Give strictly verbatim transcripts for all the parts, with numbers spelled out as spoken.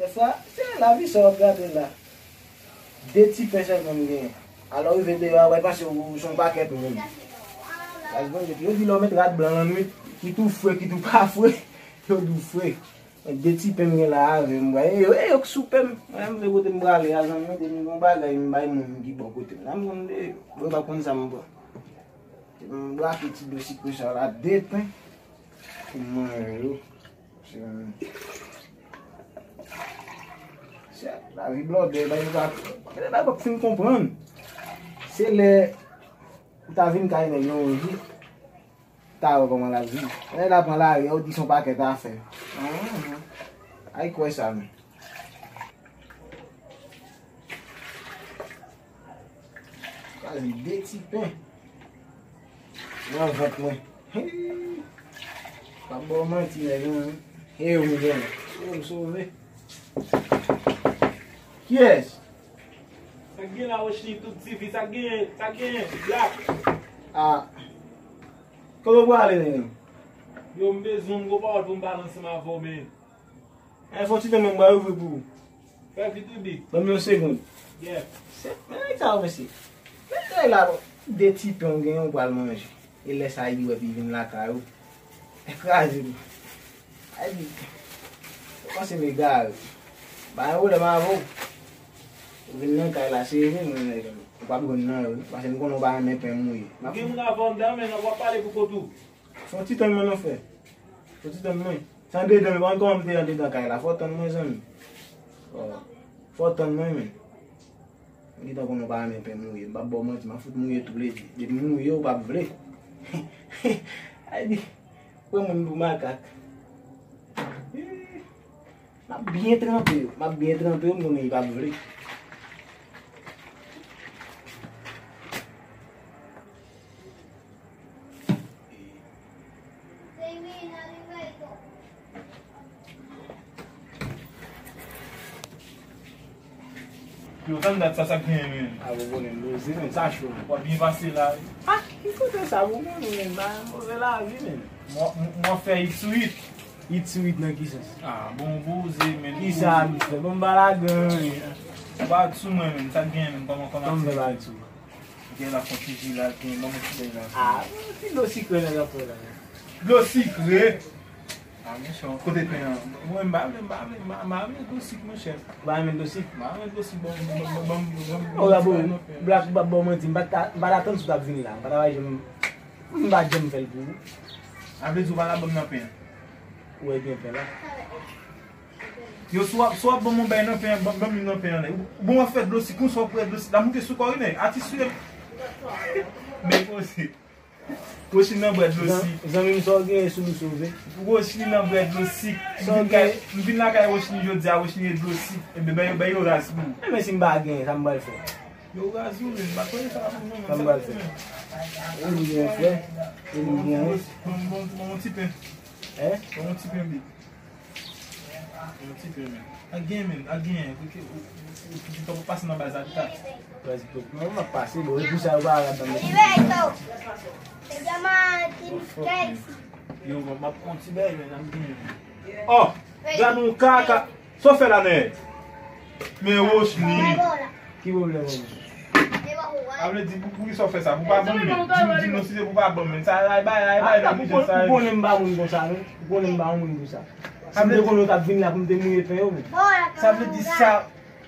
Sa, se lavi sa w ap gade la. De ti pen sèlman m genyen. Alò, rive deyò a, w pase w se yon pakèt moun. Gaz Bondye, yo di lè w met rad blan lannwit, kit ou fre, kit ou pa fre, yo di w fre. Mwen de ti pen m gen la avè m, bwa. E yo, e yo k sou pen m. Mwen, m vle kote m prale a, zanmi, mwen te vin gon bagay m bay moun ki bò kote m. La m konn de, mwen pa konn sa m pran. M brake ti dlo sikre sa la, de pen. Pou m manje yo. Se, se lavi blòdè, bay nou pa, bay nou pa fin konprann. Se lè ou ta vin kay nèg yon jou, ta wè kòman l ap viv. Lè l ap pran lari a, ou di se yon pakèt afè. Ay kwè sa, men. Kraze de ti pen nan vant mwen. Hii. Pa ba w manti, nèg, non. He, ou gen. Ou m sove. Kiyès? Sa k gen la, Rochny, tout ti fi, sa k gen, sa k gen, Black? Ah. Kote w prale, nèg? Yo, m bezwen yon gwo pawòl pou m pale ansanm avè w, men. Ay, fè yon ti tan, mwen, m pral ouvri pou ou. Fè vit, wi, big. Ban m yon segonn. Yeah. Se, men nèg sa yo, mesye. Men nèg la, bon, de ti pen w genyen, w pral manje. E lè sa, li wè, pi vin lakay ou. Ekraze m. Ay, big. Ou panse m egare. Pa gen pwoblèm avè w. Ou vin nan kay la, se vre, mwen, nèg, ou p ap jwenn nan yo, paske m konnen w pa renmen pen mouye. M ap gen moun avè w anndan, men w ap pale pou kont ou. Fè yon ti tann mwen non, frè. Fè yon ti tann mwen. Se andedan, men pa konn kòman m te andedan kay la. Fò w tann mwen, zanmi. Fò, fò w tann mwen, men. M gentan konnen w pa renmen pen mouye. M p ap ba w manti, m ap fout mouye tou lè di. Depi m mouye, w p ap vle. Ay, di, pran moun pou makak. M ap byen tranpe yo. M ap byen tranpe yo, m konnen li p ap vle. Yo, tann dat sa, sa k genyen, men. A, bon, bon, men, loze, men, sa cho. W ap byen pase la, wi. A, ki kote sa, bon, bon, men, ba, move lavi, men. Mwen, mwen fè it sou it. It sou it nan ki sans? A, bon, poze, men. Kisa m fè? Bon, m pa lage anyen. Ou pa sou mwen, men. Sa k genyen, men? Kòman, kòman? Kòman m fè pa sou mwen? Gen la fon ti ji la, gen bon ti bagay la. A, ti dlo sikre nèg ap fè la. Dlo sikre? A, monchè, kote pen an? Mwen, m pa vle, m pa vle, m pa, m pa vle dlo sik, monchè. Ou pa renmen dlo sik? M pa renmen dlo sik, bon, bon, bon, bon, bon, bon, O, la, bon, bon, Black, m p ap ba w manti, m pa ta, m pa t atann si w t ap vin la. M pa ta wè janm, m pa janm fè l pou ou. A vle di ou pa ta ban m nan pen an? Ou wè gen pen la. Yo, si w ap, si w ap ban m yon bay nan pen an, ban, ban m youn nan pen an, nèg. Bon, w ap fè dlo sik, konsa w ap pran dlo sik. La moute sou kò w, wi, nèg. Atis sou yo. Men koze. Rochny nan bwè dlo sik. Zanmi m, sa w genyen sou ou, sove? Rochny nan bwè dlo sik. M vin kay, m vin lakay Rochny jodi a, Rochny e dlo sik. Ebyen, bay yo, bay yo raz pou ou. Enben, si m pa genyen, sa m pral fè? Yo raz ou, men. M pa konnen sa pou ou, men. Sa m pral fè? Ou li gen frè, ou li gen. Bon, bon, bon, bon, ti pen. Hein? Bon, ti pen, big. Yon ti pen, men. Ak gen, men, ak gen. Ou, ou, ou, ou, ou pase nan baz la, pita. Prèske tout. Non, m ap pase, bon, e pou sa, yo pa rad nan men. Yo, bon, m ap pran ti bèy, men, ak gen, men. Oh! Gad yon kaka! Sa w fè la, nèg? Men Rochny. Ki pwoblèm ou? A vle di, pou, pou ki sa w fè sa? Pou pa ban m, men. Di m, di m non, si se pou pa ban m, men. Sa, ay bay, ay bay, nan biznis sa. Ou konnen m pa moun konsa, non. Ou konnen m pa moun konsa. Si m te konnen w t ap vin la pou m te mouye pen yo, men. Sa vle di sa,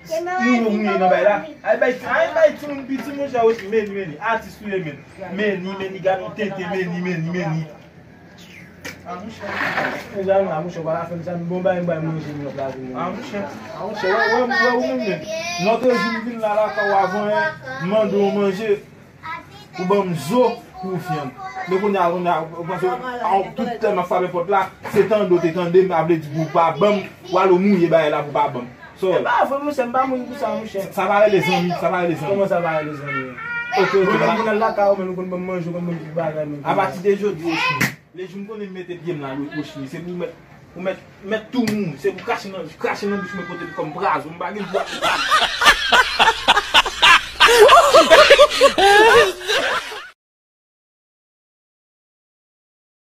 moun yo mouye nan bay la. Ay bay, ay bay timoun piti, monchè, Rochny, men, men, atis ou ye, men. Men, men, gad yon tenten, men, men, men. A, monchè. Mezanmi, a, monchè, pa la fè m sa, m bon bay, m bay manje, m nan plase, men. A, monchè. A, monchè, wè, wè, wè, ou menm, men. Lòt jou, m vin la, lakay ou avan yè, m mande w manje, ou ban m zo pou w vyann. Men kounye a, kounye a, ou panse, a, tout tèm ap frape pòt la, se tande w te tande m, a vle di pou w pa ban m, w al ou mouye bagay la pou w pa ban m. So, e pa vre, monchè, m pa moun pou sa, monchè. Sa pa rele zanmi, sa pa rele zanmi. Kòman sa pa rele zanmi? Ok, ok. Ou konn al lakay ou, men ou konn ban m manje, ou konn ban m tout bagay, men. Apati de jodi, le jou m konnen m mete pye m la, Rochny, se pou mèt, pou mèt, mèt tou moun, se pou krache nan, krache nan bouch mwen kote m kòm prazon, m pa gen dwa.